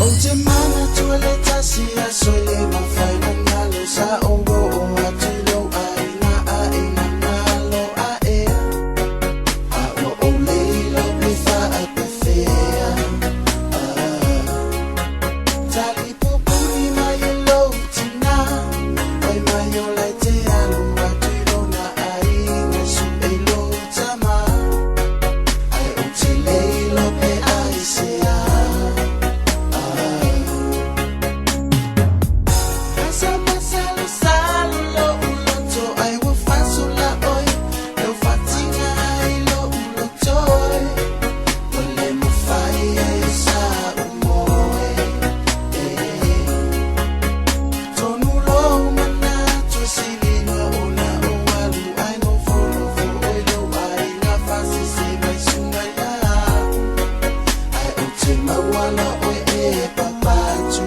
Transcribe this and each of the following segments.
Ou te manatua le tasi aso e le mafai ona galo sa ou oo atu i lou aiga a ina galo ae a ua ou le iloa pe faapefea. Talipupuni mai e lou tina fai mai o la e te alu atu i lona aiga e su'e i lou tama ae ou te le iloa pe aisea. Asa masalosalo lo'u loto ai ua fasula oe lau fatiga ai lo'u loto e ua le mafai ai sa ou moe tonu lou manatu e sili ona ou alu ai nofonofo oi lou aiga fasese mai suga ia ai ou te maua loa oe e papatu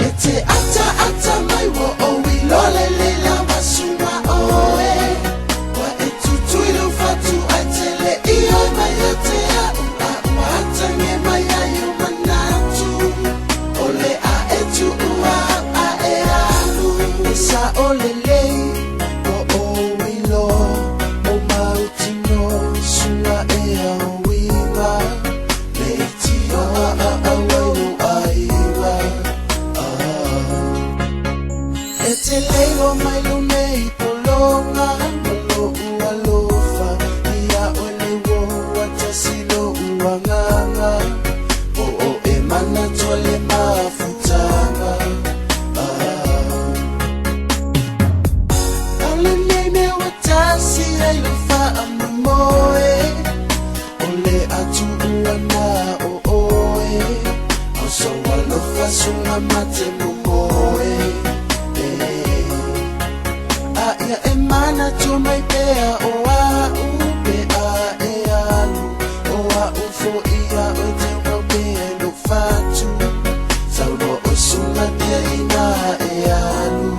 e te ataata mai ua ou iloa lelei lava suga oe ua e tutui lou fatu ai tele i oi mai ia te a'u a ua atage mai ai ou manatu o le a e tuua au a e alu e sa'o lelei ua ou iloa mo mautinoa suga e auiga leitioa a au ai lou aiga. E te leilo mai lou nei pologa ma lo'u alofa ia oe le uo tasi lo'u agaga o o e manatua le mafutaga. O lenei mea ua tasi ai lou faamoemoe o le a tuua na o oe au sou alofa suga mate momoe a ia e manatu mai pea o a'u pe a e alu o a'u fo'i a oe teugau pea i lou fatu saunoa oe suga tia ina e alu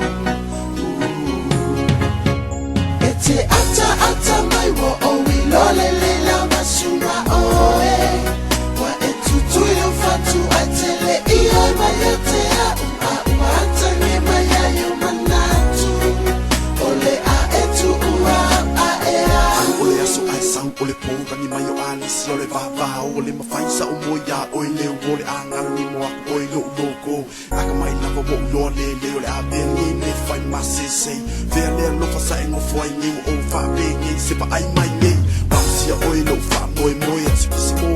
e te ataata mai ua ou iloa lelei lava suga oe ua e tutui lou fatu ai tele i oi mai ia te a'u a ua atage mai ai ou manatu o le a e tuua au a e Alu o alu. Le aso ae sau o le po tagi mai o alisi o le vavao o le mafai sa o moe ia oe le o le agalo ni mo aku oe lo'u loko aka mai lava mo uloa le le o le a pea nei me fai masese fea le alofa sa e ngofo ai nei o ou faapenei se vaai mai nei pausia oe lou faamoemoe a se pisi mo